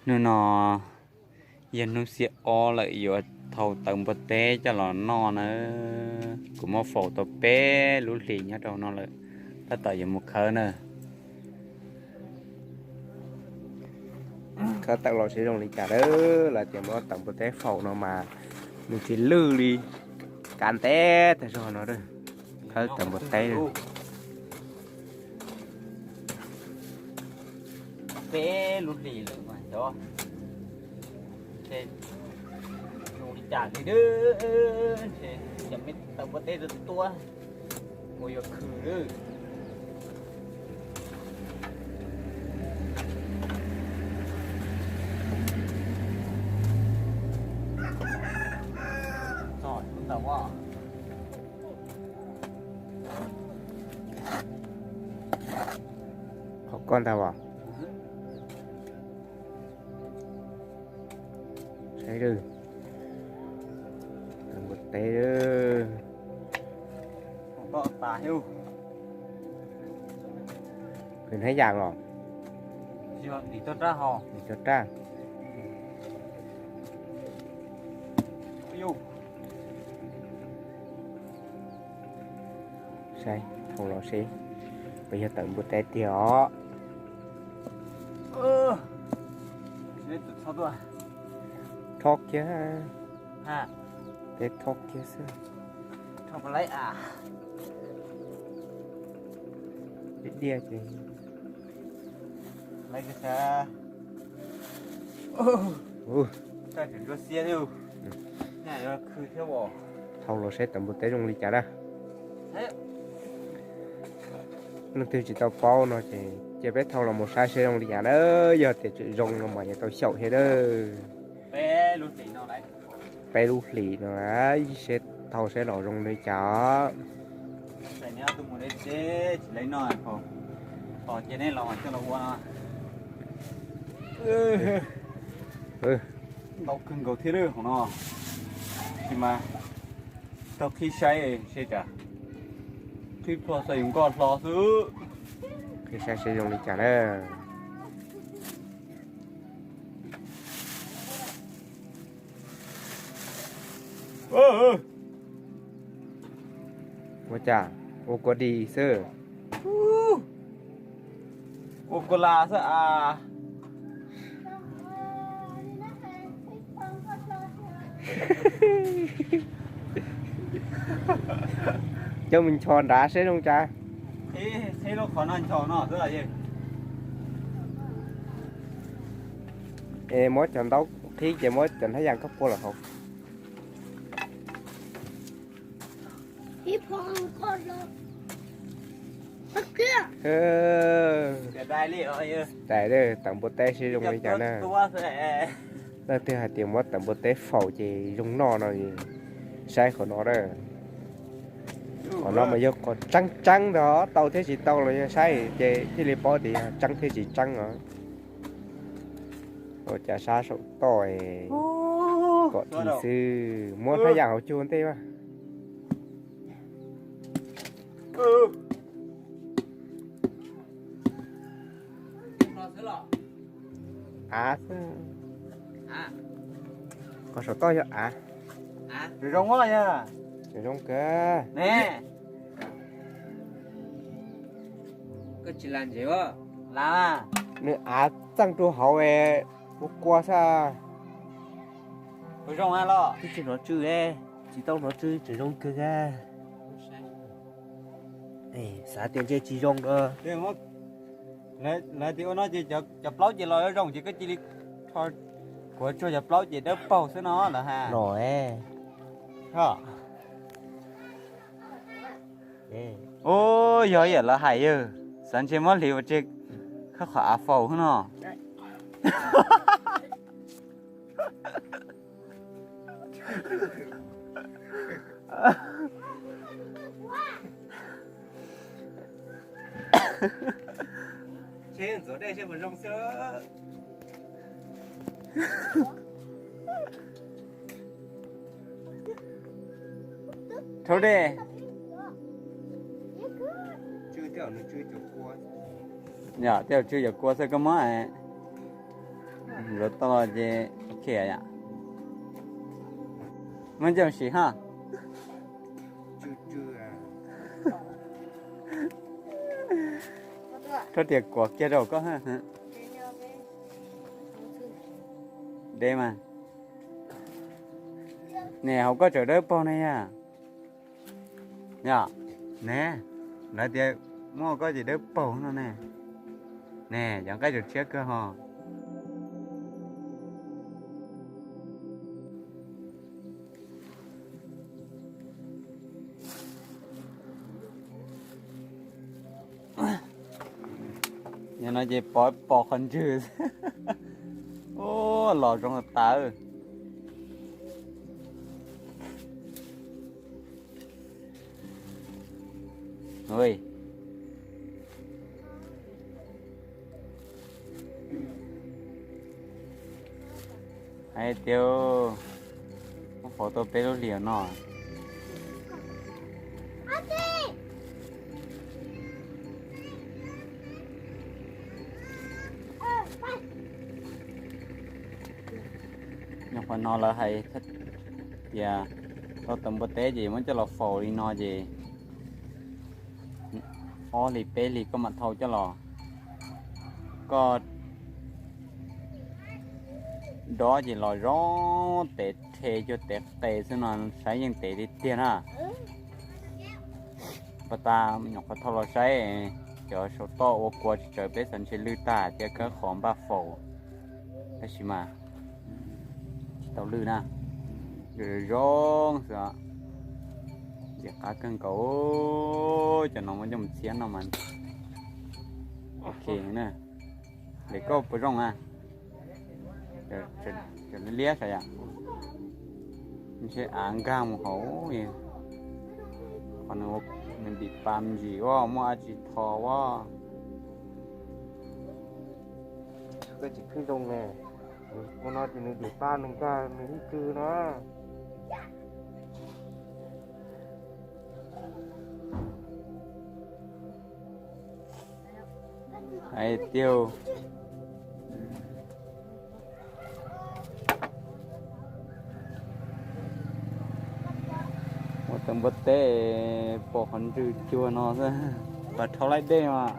Hnub no yog hnub xiab ob lawm, yuav thau tawv npua teb coj los noj na. Kuv muab faus tau peb lub hlis nyob rau no lawm, tab tom yuav mus khawb na. Khawb tawm los seb zoo li cas lawm, lawv tias muab tawv npua teb faus no mas nws tsis lwj li, kav ntev tag zog no. Khawb tawv npua teb. Peb lub hlis lawm mas xyov zoo li cas li, ces cov me tawv npua teb tuaj ua yuav khwv lawm. Qhov koj ntag as. Saib, tawv npua teb. Nws hnav yam los? Nim tog raj. Saib, thau los seb puas yog tawv npua teb tiag os. Thob kiag, peb thob kiag xwb. Diaj diaj ces. Thau los saib tawv npua teb zoo li cas na. Leej twg tsis tau paub no ces cia peb thau los mus saib seb zoo li cas na. Yog tias tseem zoo no mas yuav tau xyaum thiab na. Peb lub hlis no seb thau seb los zoo li cas. Ntau kawg nkaus thiab lawm hauv no. Tab sis mas tau qhib saib seb tsam qhib plho txog yus nkoj hlo xwb. Qhib saib seb zoo li cas na. Ua cas, ua kua dis xwb. Ua kua las xwb as. Coj mus nchos nrad seb zoo cas. Qhib lub qhov no nchos no xwb. Es muab cov ntaub qhib ces muab cov hnab yas koj pua los hauv. Tais, tawv npua teb seb zoo li cas na. Leej twg hais tias muab tawv npua teb faus ces zoo noj no, saib qhov no na. Qhov no mas yog qhov tseeb tseeb ntag, tau thiab tsis tau los yog saib ces thiaj li paub tias yog tseeb thiab tsis tseeb os. Ua cas sab saum toj kom ti xwb, muab hnab yas hauv cug ntej mas. Av xwb. Qhov saum toj yog av. Zoo os, zoo kawg. Nws av txeej rau hauv, ua kua xwb. Twb tsis hnov tsw, tsis tau hnov tsw tseem zoo kawg. Xav tias ntshe tsis zoo. Lawv tias ua no ces cov plaub ces los zoo ces koj cia li, kuv tsuag cov plaub ces dawb paug xwb no lawv hais. Ub, yog yam lawv hais yawg, xav ntshe muab hliv ua tse khab qhov av faus xwb no. Rhaub dej. Yog tej zaum tsw cov kua xwb koj muab. Ntxuav tau los ces ok yom. Muab coj sim ha. Rau tias kuam kiag rau koj ha. Deb mas. Ne hauv koj tseem dawb paug ne yom. Yom, ne, lawv tias muaj koj ces dawb paug no ne. Ne, cov nqaij tseem tshiab kawg ho. Yog no ces pom pom qhov ntswg. Ua los zoo tas. Hais tias muab faus tau peb lub hlis no. Nyuam qhuav no lawv hais tias tau tau npua teb ces muab coj los faus li no ces ob hlis peb hlis koj mam thau coj los. Koj dob ces los zoo tes rhe cuag tes qe xwb no, saib yeej tes tiag tiag na. Pas tas nyuam qhuav thau los saib cov saum toj ua kua tsis tsawv peb xav ntshe lwj tag thiab khawb qhov npaj faus. Tab sis mas tsis tau lwj na, zoo zoo xwb. Ntxim qab kawg nkaus. Cov no muab coj mus txhiab no mas ok na. Ntawm koj puas zoo na? Cov liab liab sav yom. Ntshe av nkag mus hauv. Qhov nws ntim pas ntsis ua muaj dab tsi tho ua. Koj tsis khwb zoo ne. Ua no ces nws ntim pas nws nkag nws ib tw no. Hais tiag. Ua tau npua teb pom qhov ntswg cuag no xwb. Pas rhaub laij dej mas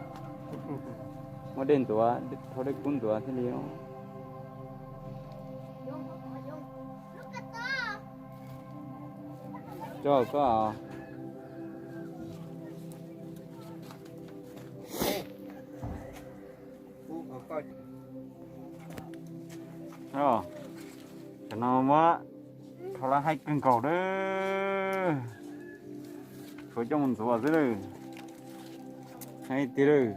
muaj dej ntuav, rhaub dej kub ntuav thiaj li. Coj koj. Tam no muab rhaub laij haib kawg nkaus lawm. Tshuav coj mus ntxuav xwb lawm. Haib tiag lawm.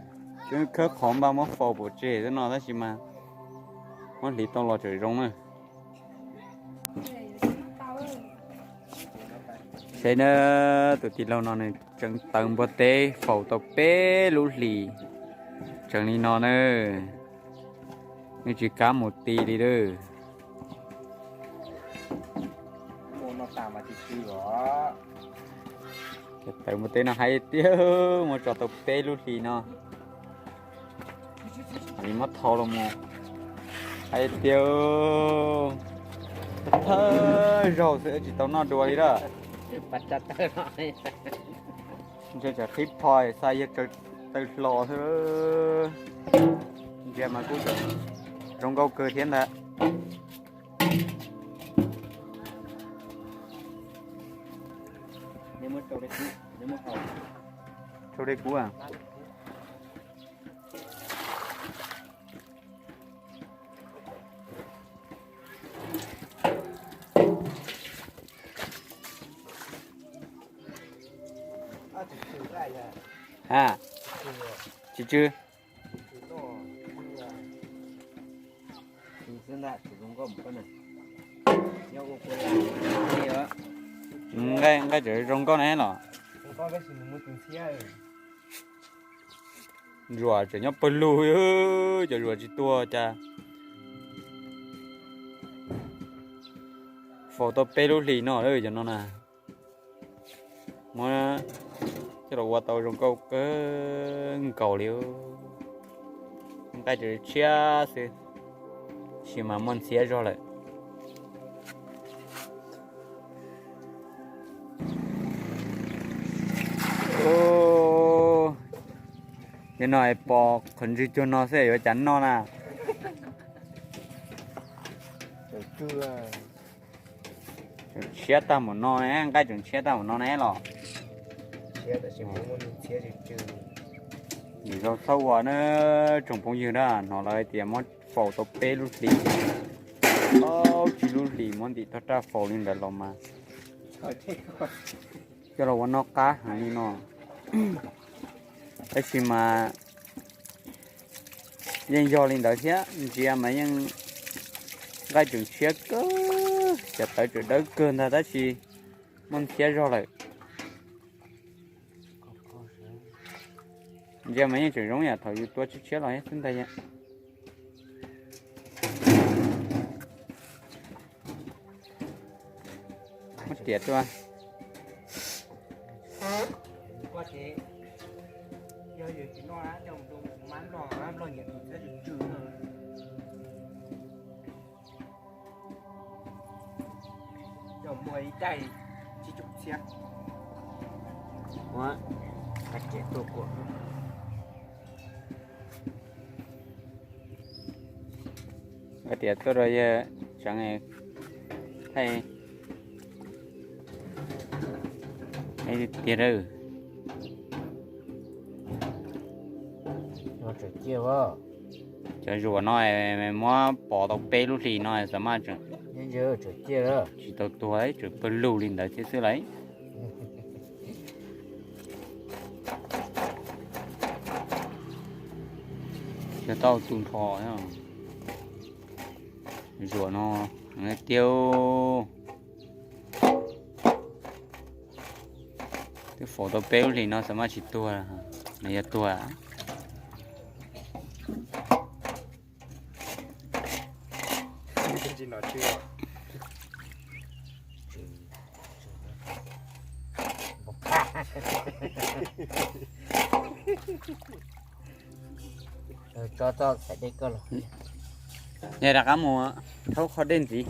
Twb khawb qhov npaj muab faus pov tseg xwb no tab sis mas muab hliv tau los tseem zoo na. Saib na, tus tij laug no nws tseem tawv npua teb faus tau peb lub hlis tseem li no na. Nws tsis kav mus ti li lawm. Tawv npua teb no haib tiag, muab tso tau peb lub hlis no. Li muab thau los mus haib tiag, thawj zaug xwb tsis tau noj dua li lawm. Ntshe tsam qhib pho xa yawg tsaws taw hlo xwb. Ntsia mas kuj zoo nkauj kawg thiab ntag. Rau dej kub a. Ha, tsis tsw. Nqaij, nqaij tseem zoo nkauj ne los. Zuam tseem nyob pawg lug, cov zuam tsis tuag cas. Faus tau peb lub hlis no lawm cov no na. Muab coj los ua tau zoo nkauj kawg nkaus li. Nqaij tseem tshiab xwb. Sis mas muaj ntxhiab zog lawm. Yog no es pom qhov ntswg cuag no xwb yuav cas noj na. Tseem tshiab tag npaum no ne, nqaij tseem tshiab tag npaum no ne los. Lwm zaus txhob ua na tsoom phooj ywg na, hnov lawv hais tias muab faus tau peb lub hlis, plaub tsib lub hlis muab ntim toj raj faus li ntawd los mas coj los ua noj qab heev li no. Tab sis mas yeej yog li ntawd thiab, ntsia mas yeej nqaij tseem tshiab kawg, cov tawv tseem dawb kawg ntag tab sis muaj ntxhiab zog lawm. Ntsia mas yeej tseem zoo yam thaum yus tua tshiab tshiab los thiab xwb ntag. Muab riam tuaj. Tias tuaj rau yawg tseev thaij tiag. Cov zuam no muab pov tau peb lub hlis no xav mas tseem tsis tau tuag, tseem pawg lug li ntawd thiab xwb lauj. Yog tau tu nrho zuam no tiag. Twb faus tau peb lub hlis no xav mas tsis tuag, no yog tuag. Yog rov qab mus thaub qhov dej ntxiv.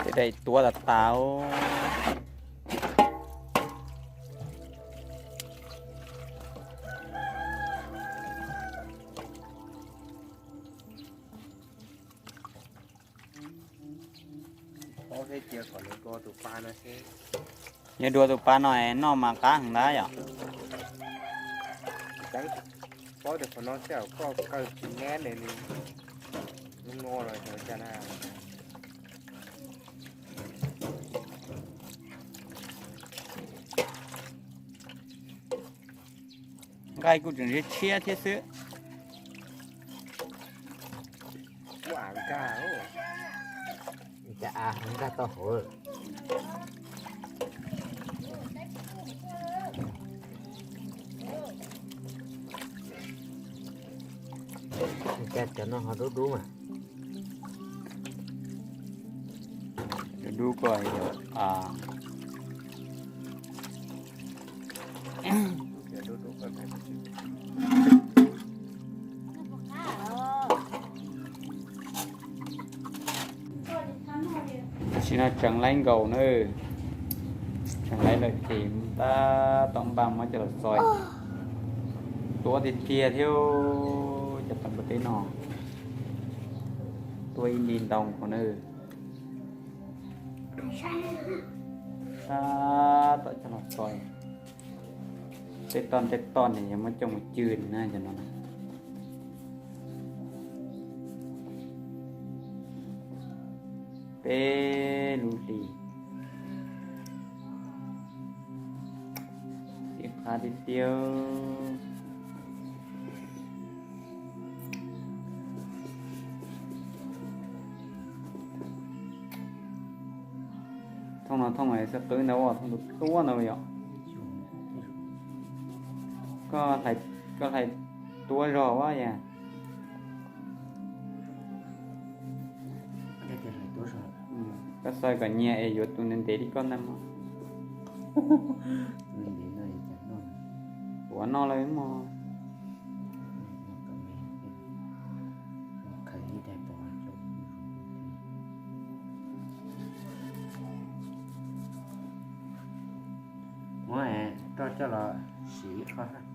Tej daim tuab tas tas. Yog dua tus pa no noj mas qab heev ntag yom. Paub tias qhov no xwb koj kaw tsis neb li, nws no los xyov cas na. Nqaij kuj tseem tshiab tshiab thiab xwb. Muaj av nkag, cas av nkag tau hauv. Cas cov no ho dub dub mas. Dub dub ko yog av. Tam sim no tseev laib nkaus na, tseev laib lawm ces tab tom npaj muab coj los txoi. Tuab tiag tiag thiab, cov tau npua teb no tuab ib nti ntoo hauv na. Tab tom coj los txoi. Tej toj tej toj ne yog muab coj mus cw na cov no. Peb lub hlis, tib qab tib tiag. Thooj no thooj xwb qwb ntawd, thooj tus tuab ntawd yom. Koj hlais, koj hlais tuab zog ua yam. Koj xaws kom nyias es yuav tus ntev ntev li koj ntag mog. Tus ntev no cas noj, tuav noj lawm mog. Muab roj coj los siv ib qho.